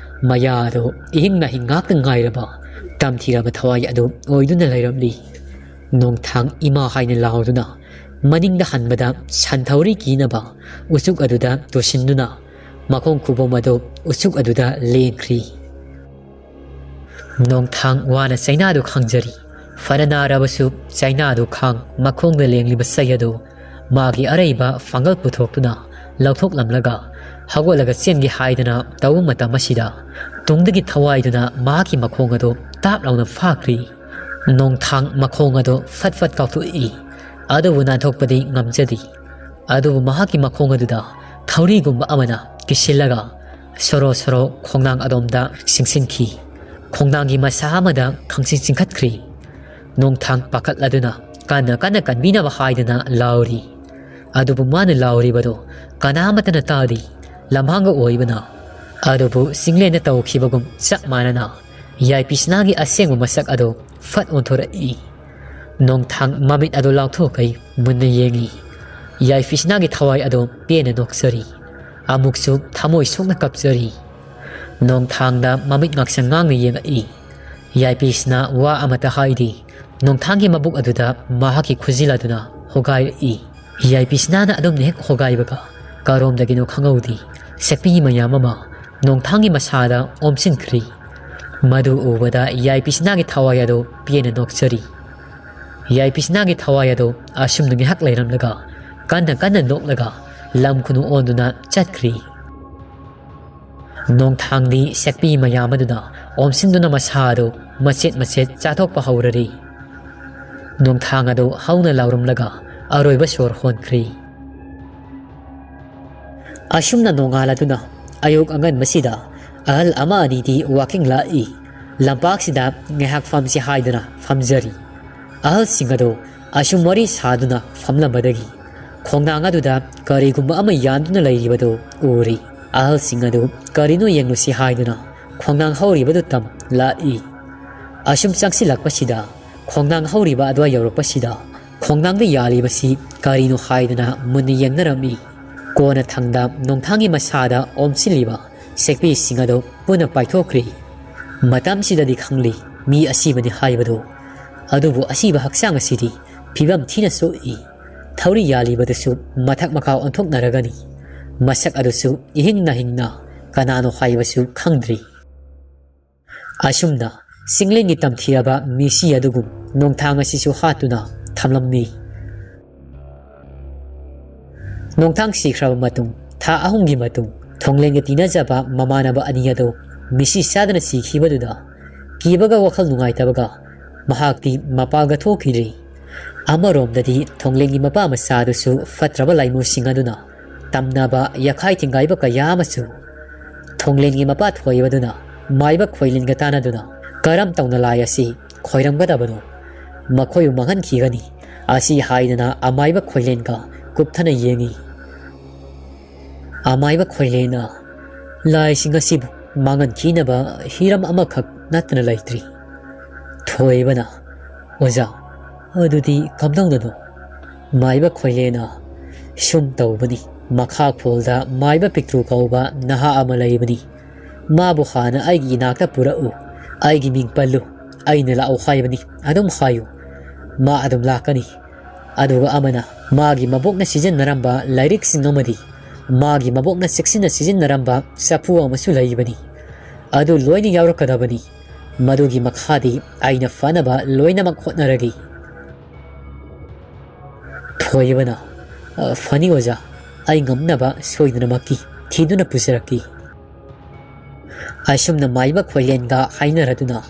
ꯃꯌꯥꯗꯨ ꯏꯍꯤꯡ ꯅꯥꯍꯤꯡ ꯉꯥꯛꯇ ꯉꯥꯏꯔꯕ ꯇꯝꯊꯤꯔꯕ ꯊꯋꯥꯏ ꯑꯗꯨ ꯑꯣꯏꯗꯨꯅ ꯂꯩꯔꯝꯂꯤ꯫ ꯅꯣꯡꯊꯥꯡ ꯏꯃꯥ ꯍꯥꯏꯅ ꯂꯥꯎꯗꯨꯅ ꯃꯅꯤꯡꯗ ꯍꯟꯕꯗ ꯁꯟ ꯊꯧꯔꯤ ꯀꯤꯅꯕ ꯎꯆꯨꯛ ꯑꯗꯨꯗ ꯇꯨꯁꯤꯟꯗꯨꯅ ꯃꯈꯣꯡ ꯈꯨꯕꯣꯝ ꯑꯗꯨ ꯎꯆꯨꯛ ꯑꯗꯨꯗ ꯂꯦꯡꯈ꯭ꯔꯤ꯫ ꯅꯣꯡꯊꯥꯡ ꯋꯥꯅ ꯆꯩꯅꯥꯗꯨ ꯈꯥꯡꯖꯔꯤ꯫ ꯐꯅ ꯅꯥꯔꯕꯁꯨ ꯆꯩꯅꯥꯗꯨ ꯈꯥꯡ, ꯃꯈꯣꯡꯗ ꯂꯦꯡꯂꯤꯕ ꯆꯩ ꯑꯗꯨ ꯃꯥꯒꯤ ꯑꯔꯩꯕ ꯄꯥꯡꯒꯜ ꯄꯨꯊꯣꯛꯇꯨꯅ ꯂꯧꯊꯣꯛꯂꯝꯂꯒ ꯍꯧꯒꯠꯂꯒ ꯆꯦꯟꯒꯦ ꯍꯥꯏꯗꯅ ꯇꯧꯕ ꯃꯇꯝ ꯑꯁꯤꯗ ꯇꯨꯡꯗꯒꯤ ꯊꯋꯥꯏꯗꯨꯅ ꯃꯍꯥꯛꯀꯤ ꯃꯈꯣꯡ ꯑꯗꯨ ꯇꯥꯞ ꯂꯥꯎꯅ ꯐꯥꯈ꯭ꯔꯤ꯫ ꯅꯣꯡꯊꯥꯡ ꯃꯈꯣꯡ ꯑꯗꯨ ꯐꯠ ꯐꯠ ꯀꯥꯎꯊꯣꯛꯏ, ꯑꯗꯨꯕꯨ ꯅꯥꯟꯊꯣꯛꯄꯗꯤ ꯉꯝꯖꯗꯦ꯫ ꯑꯗꯨꯕꯨ ꯃꯍꯥꯛꯀꯤ ꯃꯈꯣꯡ ꯑꯗꯨꯗ ꯊꯧꯔꯤꯒꯨꯝꯕ ꯑꯃꯅ ꯀꯤꯁꯤꯜꯂꯒ ꯁꯣꯔꯣ ꯁꯣꯔꯣ ꯈꯣꯡꯅꯥꯡ ꯑꯗꯣꯝꯗ ꯆꯤꯡꯁꯤꯟꯈꯤ꯫ ꯈꯣꯡꯅꯥꯡꯒꯤ ꯃꯁꯥ ꯑꯃꯗ ꯈꯪꯆꯤꯡ ꯆꯤꯡꯈꯠꯈ꯭ꯔꯤ꯫ ꯅꯣꯡꯊꯥꯡ ꯄꯥꯈꯠꯂꯗꯨꯅ ꯀꯟꯅ ꯀꯟꯅ ꯀꯟꯕꯤꯅꯕ ꯍꯥꯏꯗꯨꯅ ꯂꯥꯎꯔꯤ꯫ ꯑꯗꯨꯕꯨ ꯃꯥꯅ ꯂꯥꯎꯔꯤꯕꯗꯨ ꯀꯅꯥꯃꯠꯇꯅ ꯇꯥꯗꯦ꯫ ꯂꯝꯍꯥꯡꯒ ꯑꯣꯏꯕꯅ꯫ ꯑꯗꯨꯕꯨ ꯆꯤꯡꯂꯦꯟꯗ ꯇꯧꯈꯤꯕꯒꯨꯝ ꯆꯞ ꯃꯥꯟꯅꯅ ꯌꯥꯏꯄꯤꯁꯅꯥꯒꯤ ꯑꯁꯦꯡꯕ ꯃꯁꯛ ꯑꯗꯨ ꯐꯠ ꯑꯣꯟꯊꯣꯔꯛꯏ꯫ ꯅꯣꯡꯊꯥꯡ ꯃꯃꯤꯠ ꯑꯗꯨ ꯂꯥꯎꯊꯣꯛꯈꯩ ꯃꯨꯟꯅ ꯌꯦꯡꯏ꯫ ꯌꯥꯏꯐꯤꯁꯅꯥꯒꯤ ꯊꯋꯥꯏ ꯑꯗꯨ ꯄꯦꯟꯅ ꯅꯣꯛꯆꯔꯤ꯫ ꯑꯃꯨꯛꯁꯨ ꯊꯃꯣꯏ ꯁꯣꯛꯅ ꯀꯞꯆꯔꯤ꯫ ꯅꯣꯡꯊꯥꯡꯗ ꯃꯃꯤꯠ ꯉꯥꯛꯁꯪ ꯉꯥꯡꯅ ꯌꯦꯡꯉꯛꯏ꯫ ꯌꯥꯏꯄꯤꯁꯤꯅ ꯋꯥ ꯑꯃꯠꯇ ꯍꯥꯏꯗꯦ꯫ ꯅꯣꯡꯊꯥꯡꯒꯤ ꯃꯕꯨꯛ ꯑꯗꯨꯗ ꯃꯍꯥꯛꯀꯤ ꯈꯨꯖꯤꯜ ꯑꯗꯨꯅ ꯍꯣꯒꯥꯏꯔꯛꯏ꯫ ꯌꯥꯏꯄꯤꯁꯤꯅꯥꯅ ꯑꯗꯨꯝꯅ ꯍꯦꯛ ꯍꯣꯒꯥꯏꯕꯒ ꯀꯔꯣꯝꯗꯒꯤꯅꯣ ꯈꯪꯍꯧꯗꯦ, ꯁꯛꯄꯤ ꯃꯌꯥꯝ ꯑꯃ ꯅꯣꯡꯊꯥꯡꯒꯤ ꯃꯁꯥꯗ ꯑꯣꯝꯁꯤꯟꯈ꯭ꯔꯤ꯫ ꯃꯗꯨ ꯎꯕꯗ ꯌꯥꯏꯄꯤꯁꯤꯅꯥꯒꯤ ꯊꯋꯥꯏ ꯑꯗꯨ ꯄꯦꯟꯅ ꯅꯣꯛꯆꯔꯤ꯫ ꯌꯥꯏꯄꯤꯁꯤꯅꯥꯒꯤ ꯊꯋꯥꯏ ꯑꯗꯨ ꯑꯁꯨꯝꯅ ꯉꯥꯏꯍꯥꯛ ꯂꯩꯔꯝꯂꯒ ꯀꯟꯅ ꯀꯟꯅ ꯅꯣꯛꯂꯒ ꯂꯝ ꯈꯨꯅꯨ ꯑꯣꯟꯗꯨꯅ ꯆꯠꯈ꯭ꯔꯤ꯫ ꯅꯣꯡꯊꯥꯡꯗꯤ ꯁꯛꯄꯤ ꯃꯌꯥꯝ ꯑꯗꯨꯅ ꯑꯣꯝꯁꯤꯟꯗꯨꯅ ꯃꯁꯥ ꯑꯗꯨ ꯃꯆꯦꯠ ꯃꯆꯦꯠ ꯆꯥꯊꯣꯛꯄ ꯍꯧꯔꯔꯤ꯫ ꯅꯣꯡꯊꯥꯡ ꯑꯗꯨ ꯍꯧꯅ ꯂꯥꯎꯔꯝꯂꯒ ꯑꯔꯣꯏꯕ ꯁꯣꯔ ꯍꯣꯟꯈ꯭ꯔꯤ꯫ ꯑꯁꯨꯝꯅ ꯅꯣꯡꯉꯥꯜꯂꯗꯨꯅ ꯑꯌꯨꯛ ꯑꯉꯟꯕꯁꯤꯗ ꯑꯍꯜ ꯑꯃ ꯑꯅꯤꯗꯤ ꯋꯥꯀꯤꯡ ꯂꯥꯛꯏ꯫ ꯂꯝꯄꯥꯛꯁꯤꯗ ꯉꯥꯏꯍꯥꯛ ꯐꯝꯁꯤ ꯍꯥꯏꯗꯨꯅ ꯐꯝꯖꯔꯤ꯫ ꯑꯍꯜꯁꯤꯡ ꯑꯗꯨ ꯑꯁꯨꯝ ꯋꯥꯔꯤ ꯁꯥꯗꯨꯅ ꯐꯝꯂꯝꯕꯗꯒꯤ ꯈꯣꯡꯅꯥꯡ ꯑꯗꯨꯗ ꯀꯔꯤꯒꯨꯝꯕ ꯑꯃ ꯌꯥꯟꯗꯨꯅ ꯂꯩꯔꯤꯕꯗꯨ ꯎꯔꯤ꯫ ꯑꯍꯜꯁꯤꯡ ꯑꯗꯨ ꯀꯔꯤꯅꯣ ꯌꯦꯡꯂꯨꯁꯤ ꯍꯥꯏꯗꯨꯅ ꯈꯣꯡꯅꯥꯡ ꯍꯧꯔꯤꯕꯗꯨ ꯇꯝ ꯂꯥꯛꯏ꯫ ꯑꯁꯨꯝ ꯆꯪꯁꯤꯜꯂꯛꯄꯁꯤꯗ ꯈꯣꯡꯅꯥꯡ ꯍꯧꯔꯤꯕ ꯑꯗꯨꯋꯥꯏ ꯌꯧꯔꯛꯄꯁꯤꯗ ꯈꯣꯡꯅꯥꯡꯗ ꯌꯥꯜꯂꯤꯕꯁꯤ ꯀꯔꯤꯅꯣ ꯍꯥꯏꯗꯨꯅ ꯃꯨꯟꯅ ꯌꯦꯡꯅꯔꯝꯃꯤ꯫ ꯀꯣꯟꯅ ꯊꯪꯗ ꯅꯣꯡꯊꯥꯡꯒꯤ ꯃꯁꯥꯗ ꯑꯣꯝꯁꯤꯜꯂꯤꯕ ꯁꯦꯛꯄꯤꯁꯤꯡ ꯑꯗꯨ ꯄꯨꯟꯅ ꯄꯥꯏꯊꯣꯛꯈ꯭ꯔꯤ꯫ ꯃꯇꯝꯁꯤꯗꯗꯤ ꯈꯪꯂꯤ ꯃꯤ ꯑꯁꯤꯕꯅꯤ ꯍꯥꯏꯕꯗꯨ꯫ ꯑꯗꯨꯕꯨ ꯑꯁꯤꯕ ꯍꯛꯆꯥꯡ ꯑꯁꯤꯗꯤ ꯐꯤꯕꯝ ꯊꯤꯅ ꯁꯣꯛꯏ꯫ ꯊꯧꯔꯤ ꯌꯥꯜꯂꯤꯕꯗꯨꯁꯨ ꯃꯊꯛ ꯃꯈꯥ ꯑꯣꯟꯊꯣꯛꯅꯔꯒꯅꯤ꯫ ꯃꯁꯛ ꯑꯗꯨꯁꯨ ꯏꯍꯤꯡꯅ ꯍꯤꯡꯅ ꯀꯅꯥꯅꯣ ꯍꯥꯏꯕꯁꯨ ꯈꯪꯗ꯭ꯔꯤ꯫ ꯑꯁꯨꯝꯅ ꯆꯤꯡꯂꯦꯟꯒꯤ ꯇꯝꯊꯤꯔꯕ ꯃꯤꯁꯤ ꯑꯗꯨꯒꯨꯝ ꯅꯣꯡꯊꯥꯡ ꯑꯁꯤꯁꯨ ꯍꯥꯠꯇꯨꯅ ꯊꯝꯂꯝꯃꯤ꯫ ꯅꯣꯡꯊꯥꯡ ꯁꯤꯈ꯭ꯔꯕ ꯃꯇꯨꯡ ꯊꯥ ꯑꯍꯨꯝꯒꯤ ꯃꯇꯨꯡ ꯊꯣꯡꯂꯦꯟꯒ ꯇꯤꯟꯅꯖꯕ ꯃꯃꯥꯟꯅꯕ ꯑꯅꯤ ꯑꯗꯨ ꯃꯤꯁꯤ ꯆꯥꯗꯅ ꯁꯤꯈꯤꯕꯗꯨꯗ ꯀꯤꯕꯒ ꯋꯥꯈꯜ ꯅꯨꯡꯉꯥꯏꯇꯕꯒ ꯃꯍꯥꯛꯇꯤ ꯃꯄꯥꯜꯒ ꯊꯣꯛꯈꯤꯗ꯭ꯔꯤ꯫ ꯑꯃꯔꯣꯝꯗꯗꯤ ꯊꯣꯡꯂꯦꯟꯒꯤ ꯃꯄꯥ ꯃꯆꯥꯗꯨꯁꯨ ꯐꯠꯇ꯭ꯔꯕ ꯂꯥꯏꯃꯨꯁꯤꯡ ꯑꯗꯨꯅ ꯇꯝꯅꯕ ꯌꯥꯈꯥꯏ ꯊꯤꯡꯒꯥꯏꯕ ꯀꯌꯥ ꯑꯃꯁꯨ ꯊꯣꯡꯂꯦꯟꯒꯤ ꯃꯄꯥ ꯊꯣꯏꯕꯗꯨꯅ ꯃꯥꯏꯕ ꯈꯣꯏꯂꯦꯟꯒ ꯇꯥꯟꯅꯗꯨꯅ ꯀꯔꯝ ꯇꯧꯅ ꯂꯥꯏ ꯑꯁꯤ ꯈꯣꯏꯔꯝꯒꯗꯕꯅꯣ, ꯃꯈꯣꯏꯕꯨ ꯃꯥꯡꯍꯟꯈꯤꯒꯅꯤ꯫ ꯑꯁꯤ ꯍꯥꯏꯗꯅ ꯑꯃꯥꯏꯕ ꯈꯣꯏꯂꯦꯟꯒ ꯀꯨꯞꯊꯅ ꯌꯦꯡꯉꯤ꯫ ꯑꯃꯥꯏꯕ ꯈꯣꯏꯂꯦꯟꯅ ꯂꯥꯏꯁꯤꯡ ꯑꯁꯤꯕꯨ ꯃꯥꯡꯍꯟꯈꯤꯅꯕ ꯍꯤꯔꯝ ꯑꯃꯈꯛ ꯅꯠꯇꯅ ꯂꯩꯇ꯭ꯔꯤ꯫ ꯊꯣꯏꯕꯅ, "ꯑꯣꯖꯥ, ꯑꯗꯨꯗꯤ ꯀꯝꯗꯧꯅꯅꯣ?" ꯃꯥꯏꯕ ꯈꯣꯏꯂꯦꯟꯅ, "ꯁꯨꯝ ꯇꯧꯕꯅꯤ, ꯃꯈꯥ ꯈꯨꯜꯗ ꯃꯥꯏꯕ ꯄꯤꯛꯇ꯭ꯔꯨ ꯀꯧꯕ ꯅꯍꯥ ꯑꯃ ꯂꯩꯕꯅꯤ꯫ ꯃꯥꯕꯨ ꯍꯥꯟꯅ ꯑꯩꯒꯤ ꯏꯅꯥꯛꯇ ꯄꯨꯔꯛꯎ, ꯑꯩꯒꯤ ꯃꯤꯡ ꯄꯜꯂꯨ, ꯑꯩꯅ ꯂꯥꯛꯎ ꯍꯥꯏꯕꯅꯤ, ꯑꯗꯨꯝ ꯍꯥꯏꯌꯨ꯫ ꯃꯥ ꯑꯗꯨꯝ ꯂꯥꯛꯀꯅꯤ꯫ ꯑꯗꯨꯒ ꯑꯃꯅ ꯃꯥꯒꯤ ꯃꯕꯣꯛꯅ ꯁꯤꯖꯤꯟꯅꯔꯝꯕ ꯂꯥꯏꯔꯤꯛꯁꯤꯡ ꯑꯃꯗꯤ ꯃꯥꯒꯤ ꯃꯕꯣꯛꯅ ꯆꯦꯛꯁꯤꯟꯅ ꯁꯤꯖꯤꯟꯅꯔꯝꯕ ꯆꯐꯨ ꯑꯃꯁꯨ ꯂꯩꯕꯅꯤ꯫ ꯑꯗꯨ ꯂꯣꯏꯅ ꯌꯥꯎꯔꯛꯀꯗꯕꯅꯤ꯫ ꯃꯗꯨꯒꯤ ꯃꯈꯥꯗꯤ ꯑꯩꯅ ꯐꯅꯕ ꯂꯣꯏꯅꯃꯛ ꯍꯣꯠꯅꯔꯒꯦ꯫ ꯊꯣꯏꯕꯅ, "ꯑ, ꯐꯅꯤ ꯑꯣꯖꯥ, ꯑꯩ ꯉꯝꯅꯕ ꯁꯣꯏꯗꯅꯃꯛꯀꯤ ꯊꯤꯗꯨꯅ ꯄꯨꯖꯔꯛꯀꯦ"꯫ ꯑꯁꯨꯝꯅ ꯃꯥꯏꯕ ꯈꯣꯏꯂꯦꯟꯒ ꯍꯥꯏꯅꯔꯗꯨꯅ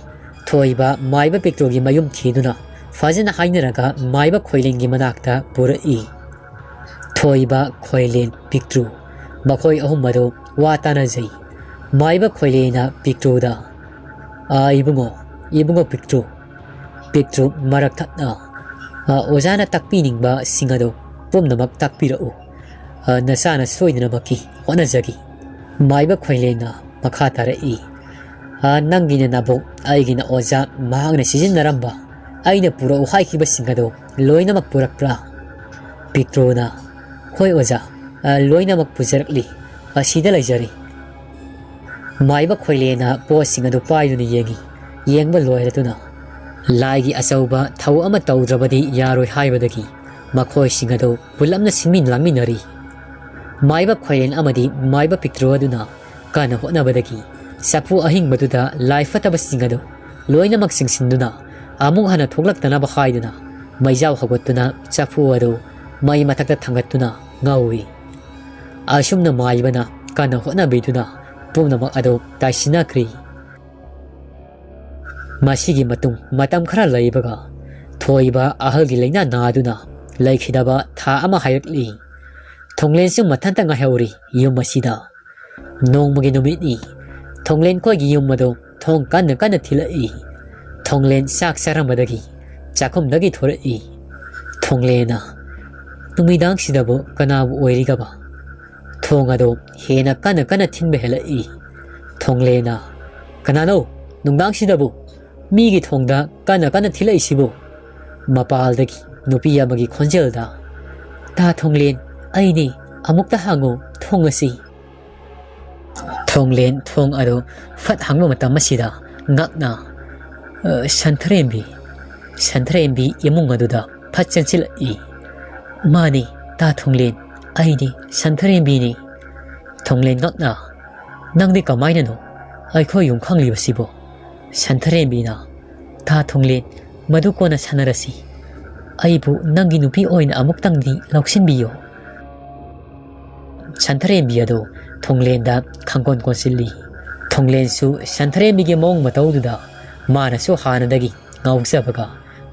ꯊꯣꯏꯕ ꯃꯥꯏꯕ ꯄꯤꯛꯇ꯭ꯔꯨꯒꯤ ꯃꯌꯨꯝ ꯊꯤꯗꯨꯅ ꯐꯖꯅ ꯍꯥꯏꯅꯔꯒ ꯃꯥꯏꯕ ꯈꯣꯏꯂꯦꯟꯒꯤ ꯃꯅꯥꯛꯇ ꯄꯨꯔꯛꯏ꯫ ꯊꯣꯏꯕ, ꯈꯣꯏꯂꯦꯟ, ꯄꯤꯛꯇ꯭ꯔꯨ, ꯃꯈꯣꯏ ꯑꯍꯨꯝ ꯑꯗꯨ ꯋꯥ ꯇꯥꯅꯖꯩ꯫ ꯃꯥꯏꯕ ꯈꯣꯏꯂꯦꯟꯅ ꯄꯤꯛꯇ꯭ꯔꯨꯗ, "ꯑ, ꯏꯕꯨꯡꯉꯣ, ꯏꯕꯨꯡꯉꯣ ꯄꯤꯛꯇ꯭ꯔꯨ, ꯄꯤꯛꯇ꯭ꯔꯨ ꯃꯔꯛ ꯊꯠꯅ, ꯑ, ꯑꯣꯖꯥꯅ ꯇꯥꯛꯄꯤꯅꯤꯡꯕꯁꯤꯡ ꯑꯗꯨ ꯄꯨꯝꯅꯃꯛ ꯇꯥꯛꯄꯤꯔꯛꯎ꯫ ꯑ, ꯅꯁꯥꯅ ꯁꯣꯏꯗꯅꯃꯛꯀꯤ ꯍꯣꯠꯅꯖꯒꯦ"꯫ ꯃꯥꯏꯕ ꯈꯣꯏꯂꯦꯟꯅ ꯃꯈꯥ ꯇꯥꯔꯛꯏ, "ꯑ, ꯅꯪꯒꯤꯅ ꯅꯕꯣꯛ, ꯑꯩꯒꯤꯅ ꯑꯣꯖꯥ, ꯃꯍꯥꯛꯅ ꯁꯤꯖꯤꯟꯅꯔꯝꯕ, ꯑꯩꯅ ꯄꯨꯔꯛꯎ ꯍꯥꯏꯈꯤꯕꯁꯤꯡ ꯑꯗꯨ ꯂꯣꯏꯅꯃꯛ ꯄꯨꯔꯛꯄ꯭ꯔꯥ?" ꯄꯤꯛꯇ꯭ꯔꯨꯅ, "ꯍꯣꯏ ꯑꯣꯖꯥ, ꯑ, ꯂꯣꯏꯅꯃꯛ ꯄꯨꯖꯔꯛꯂꯤ, ꯑꯁꯤꯗ ꯂꯩꯖꯔꯤ"꯫ ꯃꯥꯏꯕ ꯈꯣꯏꯂꯦꯟꯅ ꯄꯣꯠꯁꯤꯡ ꯑꯗꯨ ꯄꯥꯏꯗꯨꯅ ꯌꯦꯡꯉꯤ꯫ ꯌꯦꯡꯕ ꯂꯣꯏꯔꯗꯨꯅ ꯂꯥꯏꯒꯤ ꯑꯆꯧꯕ ꯊꯧ ꯑꯃ ꯇꯧꯗ꯭ꯔꯕꯗꯤ ꯌꯥꯔꯣꯏ ꯍꯥꯏꯕꯗꯒꯤ ꯃꯈꯣꯏꯁꯤꯡ ꯑꯗꯨ ꯄꯨꯂꯞꯅ ꯁꯤꯟꯃꯤ ꯂꯥꯡꯃꯤꯟꯅꯔꯤ꯫ ꯃꯥꯏꯕ ꯈꯣꯏꯔꯦꯟ ꯑꯃꯗꯤ ꯃꯥꯏꯕ ꯄꯤꯛꯇ꯭ꯔꯨ ꯑꯗꯨꯅ ꯀꯟꯅ ꯍꯣꯠꯅꯕꯗꯒꯤ ꯆꯐꯨ ꯑꯍꯤꯡꯕꯗꯨꯗ ꯂꯥꯏ ꯐꯠꯇꯕꯁꯤꯡ ꯑꯗꯨ ꯂꯣꯏꯅꯃꯛ ꯆꯤꯡꯁꯤꯟꯗꯨꯅ ꯑꯃꯨꯛ ꯍꯟꯅ ꯊꯣꯛꯂꯛꯇꯅꯕ ꯍꯥꯏꯗꯨꯅ ꯃꯩꯖꯥꯎ ꯍꯧꯒꯠꯇꯨꯅ ꯆꯐꯨ ꯑꯗꯨ ꯃꯩ ꯃꯊꯛꯇ ꯊꯥꯡꯒꯠꯇꯨꯅ ꯉꯧꯏ꯫ ꯑꯁꯨꯝꯅ ꯃꯥꯏꯕꯅ ꯀꯟꯅ ꯍꯣꯠꯅꯕꯤꯗꯨꯅ ꯄꯨꯝꯅꯃꯛ ꯑꯗꯨ ꯇꯥꯏꯁꯤꯟꯅꯈ꯭ꯔꯤ꯫ ꯃꯁꯤꯒꯤ ꯃꯇꯨꯡ ꯃꯇꯝ ꯈꯔ ꯂꯩꯕꯒ ꯊꯣꯏꯕ ꯑꯍꯜꯒꯤ ꯂꯥꯏꯅꯥ ꯅꯥꯗꯨꯅ ꯂꯩꯈꯤꯗꯕ ꯊꯥ ꯑꯃ ꯍꯥꯏꯔꯛꯂꯤ꯫ ꯊꯣꯡꯂꯦꯟꯁꯨ ꯃꯊꯟꯇ ꯉꯥꯏꯍꯧꯔꯤ ꯌꯨꯝ ꯑꯁꯤꯗ꯫ ꯅꯣꯡꯃꯒꯤ ꯅꯨꯃꯤꯠꯅꯤ꯫ ꯊꯣꯡꯂꯦꯟ ꯈꯣꯏꯒꯤ ꯌꯨꯝ ꯑꯗꯨ ꯊꯣꯡ ꯀꯟꯅ ꯀꯟꯅ ꯊꯤꯜꯂꯛꯏ꯫ ꯊꯣꯡꯂꯦꯟ ꯆꯥꯛ ꯆꯥꯔꯝꯕꯗꯒꯤ ꯆꯥꯛꯈꯨꯝꯗꯒꯤ ꯊꯣꯔꯛꯏ꯫ ꯊꯣꯡꯂꯦꯅ, "ꯅꯨꯃꯤꯗꯥꯡꯁꯤꯗꯕꯨ ꯀꯅꯥꯕꯨ ꯑꯣꯏꯔꯤꯒꯕ?" ꯊꯣꯡ ꯑꯗꯨ ꯍꯦꯟꯅ ꯀꯟꯅ ꯀꯟꯅ ꯊꯤꯟꯕ ꯍꯦꯜꯂꯛꯏ꯫ ꯊꯣꯡꯂꯦꯅ, "ꯀꯅꯥꯅꯣ ꯅꯨꯡꯗꯥꯡꯁꯤꯗꯕꯨ ꯃꯤꯒꯤ ꯊꯣꯡꯗ ꯀꯟꯅ ꯀꯟꯅ ꯊꯤꯜꯂꯛꯏꯁꯤꯕꯨ?" ꯃꯄꯥꯜꯗꯒꯤ ꯅꯨꯄꯤ ꯑꯃꯒꯤ ꯈꯣꯟꯖꯦꯜꯗ, "ꯇꯥ ꯊꯣꯡꯂꯦꯟ, ꯑꯩꯅꯤ, ꯑꯃꯨꯛꯇ ꯍꯥꯡꯉꯨ, ꯊꯣꯡ ꯑꯁꯤ꯫ ꯊꯣꯡꯂꯦꯟ ꯊꯣꯡ ꯑꯗꯨ ꯐꯠ ꯍꯥꯡꯕ ꯃꯇꯝ ꯑꯁꯤꯗ ꯉꯛꯅ, "ꯑ, ꯁꯟꯊꯔꯦꯝꯕꯤ, ꯁꯟꯊꯔꯦꯝꯕꯤ ꯏꯃꯨꯡ ꯑꯗꯨꯗ ꯐꯠ ꯆꯪꯁꯤꯜꯂꯛꯏ꯫ "ꯃꯥꯅꯤ, ꯇꯥ ꯊꯣꯡꯂꯦꯟ, ꯑꯩꯗꯤ ꯁꯟꯊꯔꯦꯝꯕꯤꯅꯤ꯫" ꯊꯣꯡꯂꯦꯟ ꯉꯛꯅ, "ꯅꯪꯗꯤ ꯀꯃꯥꯏꯅꯅꯣ ꯑꯩꯈꯣꯏ ꯌꯨꯝ ꯈꯪꯂꯤꯕꯁꯤꯕꯣ?" ꯁꯟꯊꯔꯦꯝꯕꯤꯅ, "ꯇꯥ ꯊꯣꯡꯂꯦꯟ, ꯃꯗꯨ ꯀꯣꯟꯅ ꯁꯥꯟꯅꯔꯁꯤ꯫ ꯑꯩꯕꯨ ꯅꯪꯒꯤ ꯅꯨꯄꯤ ꯑꯣꯏꯅ ꯑꯃꯨꯛꯇꯪꯗꯤ ꯂꯧꯁꯤꯟꯕꯤꯌꯨ꯫" ꯁꯟꯊꯔꯦꯝꯕꯤ ꯑꯗꯨ ꯊꯣꯡꯂꯦꯟꯗ ꯈꯪꯀꯣꯟ ꯀꯣꯟꯁꯤꯜꯂꯤ꯫ ꯊꯣꯡꯂꯦꯟꯁꯨ ꯁꯟꯊꯔꯦꯝꯕꯤꯒꯤ ꯃꯑꯣꯡ ꯃꯇꯧꯗꯨꯗ ꯃꯥꯅꯁꯨ ꯍꯥꯟꯅꯗꯒꯤ ꯉꯥꯎꯖꯕꯒ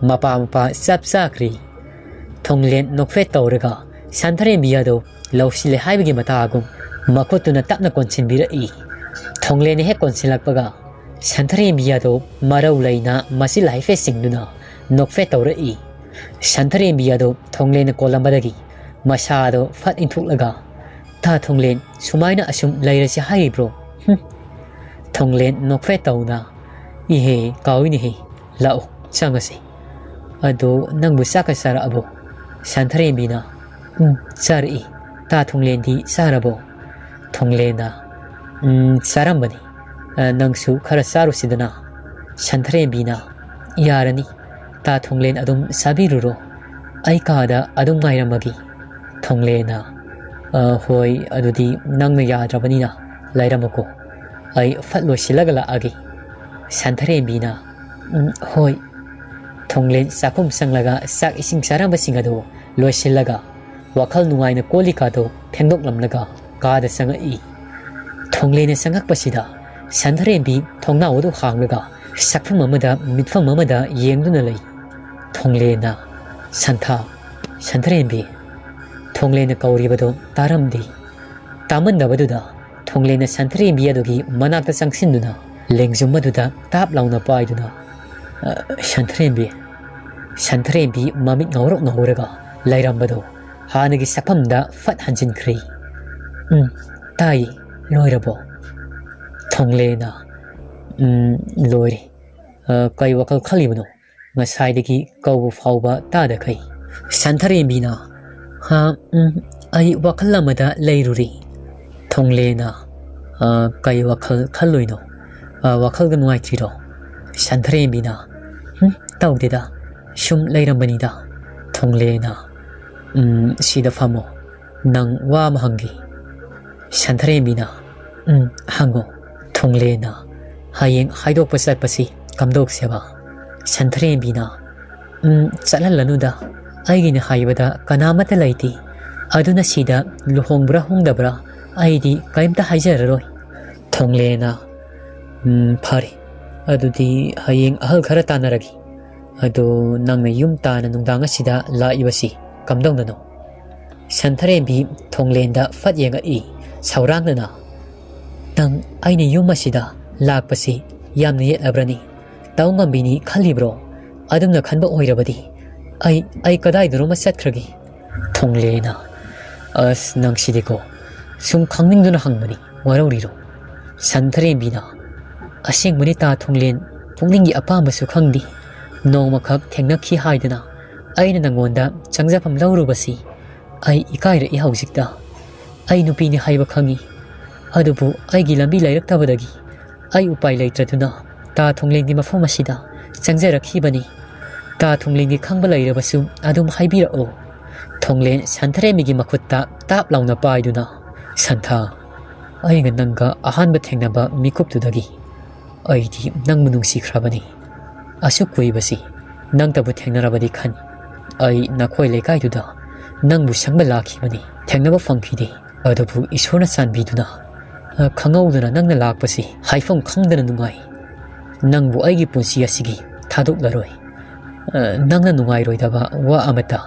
ꯃꯄꯥ ꯃꯄꯥ ꯆꯞ ꯆꯥꯈ꯭ꯔꯦ꯫ ꯊꯣꯡꯂꯦꯟ ꯅꯣꯛꯐꯦꯠ ꯇꯧꯔꯒ ꯁꯟꯊꯔꯦꯝꯕꯤ ꯑꯗꯨ ꯂꯧꯁꯤꯜꯂꯦ ꯍꯥꯏꯕꯒꯤ ꯃꯇꯥꯒꯨꯝ ꯃꯈꯨꯠꯇꯨꯅ ꯇꯞꯅ ꯀꯣꯟꯁꯤꯟꯕꯤꯔꯛꯏ꯫ ꯊꯣꯡꯂꯦꯟꯅ ꯍꯦꯛ ꯀꯣꯟꯁꯤꯜꯂꯛꯄꯒ ꯁꯟꯊꯔꯦꯝꯕꯤ ꯑꯗꯨ ꯃꯔꯧ ꯂꯩꯅ ꯃꯆꯤꯜ ꯍꯥꯏꯐꯦꯠ ꯆꯤꯡꯗꯨꯅ ꯅꯣꯛꯐꯦꯠ ꯇꯧꯔꯛꯏ꯫ ꯁꯟꯊꯔꯦꯝꯕꯤ ꯑꯗꯨ ꯊꯣꯡꯂꯦꯟꯅ ꯀꯣꯜꯂꯝꯕꯗꯒꯤ ꯃꯁꯥꯗꯣ ꯐꯠ ꯏꯟꯊꯣꯛꯂꯒ, "ꯇꯥ ꯊꯣꯡꯂꯦꯟ, ꯁꯨꯃꯥꯏꯅ ꯑꯁꯨꯝ ꯂꯩꯔꯁꯤ ꯍꯥꯏꯔꯤꯕ꯭ꯔꯣ? ꯍꯨꯝ!" ꯊꯣꯡꯂꯦꯟ ꯅꯣꯛꯐꯦꯠ ꯇꯧꯅ, "ꯏꯍꯦ, ꯀꯥꯎꯏꯅꯦꯍꯦ, ꯂꯥꯛꯑꯣ, ꯆꯪꯉꯁꯤ꯫" "ꯑꯗꯣ ꯅꯪꯕꯨ ꯆꯥꯛꯀ ꯆꯥꯔꯛꯑꯕꯣ?" ꯁꯟꯊꯔꯦꯝꯕꯤꯅ, "ꯎꯝ, ꯆꯥꯔꯛꯏ꯫ ꯇꯥ ꯊꯣꯡꯂꯦꯟꯗꯤ ꯆꯥꯔꯕꯣ?" ꯊꯣꯡꯂꯦꯟꯅ, "ꯎꯝ, ꯆꯥꯔꯝꯕꯅꯤ꯫ ꯑ, ꯅꯪꯁꯨ ꯈꯔ ꯆꯥꯔꯨꯁꯤꯗꯅ꯫" ꯁꯟꯊꯔꯦꯝꯕꯤꯅ, "ꯌꯥꯔꯅꯤ, ꯇꯥ ꯊꯣꯡꯂꯦꯟ ꯑꯗꯨꯝ ꯆꯥꯕꯤꯔꯨꯔꯣ꯫ ꯑꯩ ꯀꯥꯗ ꯑꯗꯨꯝ ꯉꯥꯏꯔꯝꯃꯒꯦ꯫" ꯊꯣꯡꯂꯦꯟꯅ, "ꯑ, ꯍꯣꯏ, ꯑꯗꯨꯗꯤ ꯅꯪꯅ ꯌꯥꯗ꯭ꯔꯕꯅꯤꯅ ꯂꯩꯔꯝꯃꯨꯀꯣ꯫ ꯑꯩ ꯐꯠ ꯂꯣꯏꯁꯤꯜꯂꯒ ꯂꯥꯛꯑꯒꯦ꯫" ꯁꯟꯊꯔꯦꯝꯕꯤꯅ, "ꯎꯝ, ꯍꯣꯏ꯫" ꯊꯣꯡꯂꯦꯟ ꯆꯥꯛꯈꯨꯝ ꯆꯪꯂꯒ ꯆꯥꯛ ꯏꯁꯤꯡ ꯆꯥꯔꯝꯕꯁꯤꯡ ꯑꯗꯨ ꯂꯣꯏꯁꯤꯜꯂꯒ ꯋꯥꯈꯜ ꯅꯨꯡꯉꯥꯏꯅ ꯀꯣꯜꯂꯤꯀꯥꯗꯣ ꯐꯦꯡꯗꯣꯛꯂꯝꯂꯒ ꯀꯥꯗ ꯆꯪꯉꯛꯏ꯫ ꯊꯣꯡꯂꯦꯟꯅ ꯆꯪꯉꯛꯄꯁꯤꯗ ꯁꯟꯊꯔꯦꯝꯕꯤ ꯊꯣꯡꯅꯥꯎ ꯑꯗꯨ ꯍꯥꯡꯂꯒ ꯁꯛꯐꯝ ꯑꯃꯗ ꯃꯤꯠꯐꯝ ꯑꯃꯗ ꯌꯦꯡꯗꯨꯅ ꯂꯩ꯫ ꯊꯣꯡꯂꯦꯟꯅ, "ꯁꯟꯊꯥ, ꯁꯟꯊꯔꯦꯝꯕꯤ꯫" ꯊꯣꯡꯂꯦꯟꯅ ꯀꯧꯔꯤꯕꯗꯨ ꯇꯥꯔꯝꯗꯦ꯫ ꯇꯥꯃꯟꯗꯕꯗꯨꯗ ꯊꯣꯡꯂꯦꯟꯅ ꯁꯟꯊꯔꯦꯝꯕꯤ ꯑꯗꯨꯒꯤ ꯃꯅꯥꯛꯇ ꯆꯪꯁꯤꯟꯗꯨꯅ ꯂꯦꯡꯖꯨꯝ ꯑꯗꯨꯗ ꯇꯥꯞ ꯂꯥꯎꯅ ꯄꯥꯏꯗꯨꯅ, "ꯑ, ꯁꯟꯊꯔꯦꯝꯕꯤ, ꯁꯟꯊꯔꯦꯝꯕꯤ ꯃꯃꯤꯠ ꯉꯧꯔꯣꯛ ꯉꯧꯔꯒ ꯂꯩꯔꯝꯕꯗꯣ ꯍꯥꯟꯅꯒꯤ ꯁꯛꯐꯝꯗ ꯐꯠ ꯍꯟꯖꯤꯟꯈ꯭ꯔꯦ꯫ "ꯎꯝ, ꯇꯥꯏ, ꯂꯣꯏꯔꯕꯣ?" ꯊꯣꯡꯂꯦꯅ, "ꯎꯝ, ꯂꯣꯏꯔꯦ꯫ ꯑ, ꯀꯩ ꯋꯥꯈꯜ ꯈꯜꯂꯤꯕꯅꯣ? ꯉꯁꯥꯏꯗꯒꯤ ꯀꯧꯕ ꯐꯥꯎꯕ ꯇꯥꯗꯈꯩ꯫" ꯁꯟꯊꯔꯦꯝꯕꯤꯅ, "ꯍꯥ, ꯎꯝ, "ꯑꯩ ꯋꯥꯈꯜ ꯑꯃꯗ ꯂꯩꯔꯨꯔꯤ꯫" ꯊꯣꯡꯂꯦꯅ, "ꯑ, ꯀꯩ ꯋꯥꯈꯜ ꯈꯜꯂꯨꯏꯅꯣ? ꯑ, ꯋꯥꯈꯜꯒ ꯅꯨꯡꯉꯥꯏꯇ꯭ꯔꯤꯔꯣ?" ꯁꯟꯊꯔꯦꯝꯕꯤꯅ, "ꯍꯨꯝ, ꯇꯧꯗꯦꯗ, ꯁꯨꯝ ꯂꯩꯔꯝꯕꯅꯤꯗ꯫" ꯊꯣꯡꯂꯦꯅ, "ꯎꯝ, ꯁꯤꯗ ꯐꯝꯃꯣ, ꯅꯪ ꯋꯥ ꯑꯃ ꯍꯪꯒꯦ꯫" ꯁꯟꯊꯔꯦꯝꯕꯤꯅ, "ꯎꯝ, ꯍꯪꯉꯣ꯫" ꯊꯣꯡꯂꯦꯅ, "ꯍꯌꯦꯡ ꯍꯥꯏꯗꯣꯛꯄ ꯆꯠꯄꯁꯤ ꯀꯝꯗꯧꯁꯦꯕ?" ꯁꯟꯊꯔꯦꯝꯕꯤꯅ, "ꯎꯝ, ꯆꯠꯍꯜꯂꯅꯨꯗ꯫ ꯑꯩꯒꯤꯅ ꯍꯥꯏꯕꯗ ꯀꯅꯥꯃꯠꯇ ꯂꯩꯇꯦ꯫ ꯑꯗꯨꯅ ꯁꯤꯗ ꯂꯨꯍꯣꯡꯕ꯭ꯔꯥ ꯍꯣꯡꯗꯕ꯭ꯔꯥ ꯑꯩꯗꯤ ꯀꯔꯤꯝꯇ ꯍꯥꯏꯖꯔꯔꯣꯏ꯫" ꯊꯣꯡꯂꯦꯅ, "ꯎꯝ, ꯐꯔꯦ꯫ ꯑꯗꯨꯗꯤ ꯍꯌꯦꯡ ꯑꯍꯜ ꯈꯔ ꯇꯥꯟꯅꯔꯒꯦ꯫ ꯑꯗꯣ ꯅꯪꯅ ꯌꯨꯝ ꯇꯥꯟꯅ ꯅꯨꯡꯗꯥꯡ ꯑꯁꯤꯗ ꯂꯥꯛꯏꯕꯁꯤ ꯀꯝꯗꯧꯅꯅꯣ?" ꯁꯟꯊꯔꯦꯝꯕꯤ ꯊꯣꯡꯂꯦꯟꯗ ꯐꯠ ꯌꯦꯡꯉꯛꯏ, ꯁꯧꯔꯥꯡꯅꯅ, "ꯅꯪ ꯑꯩꯅ ꯌꯨꯝ ꯑꯁꯤꯗ ꯂꯥꯛꯄꯁꯤ ꯌꯥꯝꯅ ꯌꯦꯠꯂꯕ꯭ꯔꯅꯤ? ꯇꯧ ꯉꯝꯕꯤꯅꯤ ꯈꯜꯂꯤꯕ꯭ꯔꯣ? ꯑꯗꯨꯝꯅ ꯈꯟꯕ ꯑꯣꯏꯔꯕꯗꯤ ꯑꯩ, ꯑꯩ ꯀꯗꯥꯏꯗꯅꯣꯃ ꯆꯠꯈ꯭ꯔꯒꯦ꯫" ꯊꯣꯡꯂꯦꯅ, "ꯑꯁ, ꯅꯪꯁꯤꯗꯤꯀꯣ, ꯁꯨꯝ ꯈꯪꯅꯤꯡꯗꯨꯅ ꯍꯪꯕꯅꯤ, ꯋꯥꯔꯧꯔꯤꯔꯣ?" ꯁꯟꯊꯔꯦꯝꯕꯤꯅ, "ꯑꯁꯦꯡꯕꯅꯤ ꯇꯥ ꯊꯣꯡꯂꯦꯟ, ꯄꯨꯛꯅꯤꯡꯒꯤ ꯑꯄꯥꯝꯕꯁꯨ ꯈꯪꯗꯦ꯫ ꯅꯣꯡꯃꯈꯛ ꯊꯦꯡꯅꯈꯤ ꯍꯥꯏꯗꯅ ꯑꯩꯅ ꯅꯪꯉꯣꯟꯗ ꯆꯪꯖꯐꯝ ꯂꯧꯔꯨꯕꯁꯤ ꯑꯩ ꯏꯀꯥꯏꯔꯛꯏ ꯍꯧꯖꯤꯛꯇ꯫ ꯑꯩ ꯅꯨꯄꯤꯅꯤ ꯍꯥꯏꯕ ꯈꯪꯏ, ꯑꯗꯨꯕꯨ ꯑꯩꯒꯤ ꯂꯝꯕꯤ ꯂꯩꯔꯛꯇꯕꯗꯒꯤ ꯑꯩ ꯎꯄꯥꯏ ꯂꯩꯇ꯭ꯔꯗꯨꯅ ꯇꯥ ꯊꯣꯡꯂꯦꯟꯒꯤ ꯃꯐꯝ ꯑꯁꯤꯗ ꯆꯪꯖꯔꯛꯈꯤꯕꯅꯤ꯫ ꯇꯥ ꯊꯣꯡꯂꯦꯟꯒꯤ ꯈꯪꯕ ꯂꯩꯔꯕꯁꯨ ꯑꯗꯨꯝ ꯍꯥꯏꯕꯤꯔꯛꯑꯣ꯫" ꯊꯣꯡꯂꯦꯟ ꯁꯟꯊꯔꯦꯝꯕꯤꯒꯤ ꯃꯈꯨꯠꯇ ꯇꯥꯞ ꯂꯥꯎꯅ ꯄꯥꯏꯗꯨꯅ, "ꯁꯟꯊꯥ, ꯑꯩꯒ ꯅꯪꯒ ꯑꯍꯥꯟꯕ ꯊꯦꯡꯅꯕ ꯃꯤꯀꯨꯞꯇꯨꯗꯒꯤ ꯑꯩꯗꯤ ꯅꯪꯕꯨ ꯅꯨꯡꯁꯤꯈ꯭ꯔꯕꯅꯤ꯫ ꯑꯁꯨꯛ ꯀꯨꯏꯕꯁꯤ ꯅꯪꯇꯕꯨ ꯊꯦꯡꯅꯔꯕꯗꯤ ꯈꯟ꯫ ꯑꯩ ꯅꯈꯣꯏ ꯂꯩꯀꯥꯏꯗꯨꯗ ꯅꯪꯕꯨ ꯁꯪꯕ ꯂꯥꯛꯈꯤꯕꯅꯤ, ꯊꯦꯡꯅꯕ ꯐꯪꯈꯤꯗꯦ꯫ ꯑꯗꯨꯕꯨ ꯏꯁꯣꯔꯅ ꯆꯥꯟꯕꯤꯗꯨꯅ, ꯑ, ꯈꯪꯍꯧꯗꯅ ꯅꯪꯅ ꯂꯥꯛꯄꯁꯤ ꯍꯥꯏꯐꯝ ꯈꯪꯗꯅ ꯅꯨꯡꯉꯥꯏ꯫ ꯅꯪꯕꯨ ꯑꯩꯒꯤ ꯄꯨꯟꯁꯤ ꯑꯁꯤꯒꯤ ꯊꯥꯗꯣꯛꯂꯔꯣꯏ꯫ ꯑ, ꯅꯪꯅ ꯅꯨꯡꯉꯥꯏꯔꯣꯏꯗꯕ ꯋꯥ ꯑꯃꯠꯇ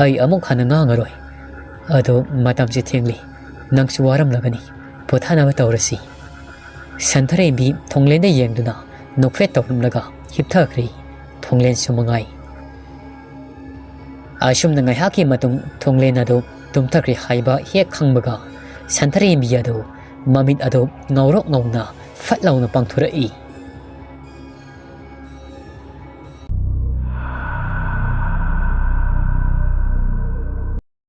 ꯑꯩ ꯑꯃꯨꯛ ꯍꯟꯅ ꯉꯥꯡꯉꯔꯣꯏ꯫ ꯑꯗꯣ ꯃꯇꯝꯁꯦ ꯊꯦꯡꯂꯤ, ꯅꯪꯁꯨ ꯋꯥꯔꯝꯂꯒꯅꯤ, ꯄꯣꯊꯥꯅꯕ ꯇꯧꯔꯁꯤ꯫" ꯁꯟꯊꯔꯦꯝꯕꯤ ꯊꯣꯡꯂꯦꯟꯗ ꯌꯦꯡꯗꯨꯅ ꯅꯣꯛꯐꯦꯠ ꯇꯧꯔꯝꯂꯒ ꯍꯤꯞꯊꯈ꯭ꯔꯦ꯫ ꯊꯣꯡꯂꯦꯟꯁꯨ ꯃꯉꯥꯏ꯫ ꯑꯁꯨꯝꯅ ꯉꯥꯏꯍꯥꯛꯀꯤ ꯃꯇꯨꯡ ꯊꯣꯡꯂꯦꯟ ꯑꯗꯨ ꯇꯨꯝꯊꯈ꯭ꯔꯦ ꯍꯥꯏꯕ ꯍꯦꯛ ꯈꯪꯕꯒ, ꯁꯟꯊꯔꯦꯝꯕꯤ ꯑꯗꯨ ꯃꯃꯤꯠ ꯑꯗꯨ ꯉꯧꯔꯣꯛ ꯉꯧꯅ ꯐꯠ ꯂꯥꯎꯅ ꯄꯥꯡꯊꯣꯔꯛꯏ꯫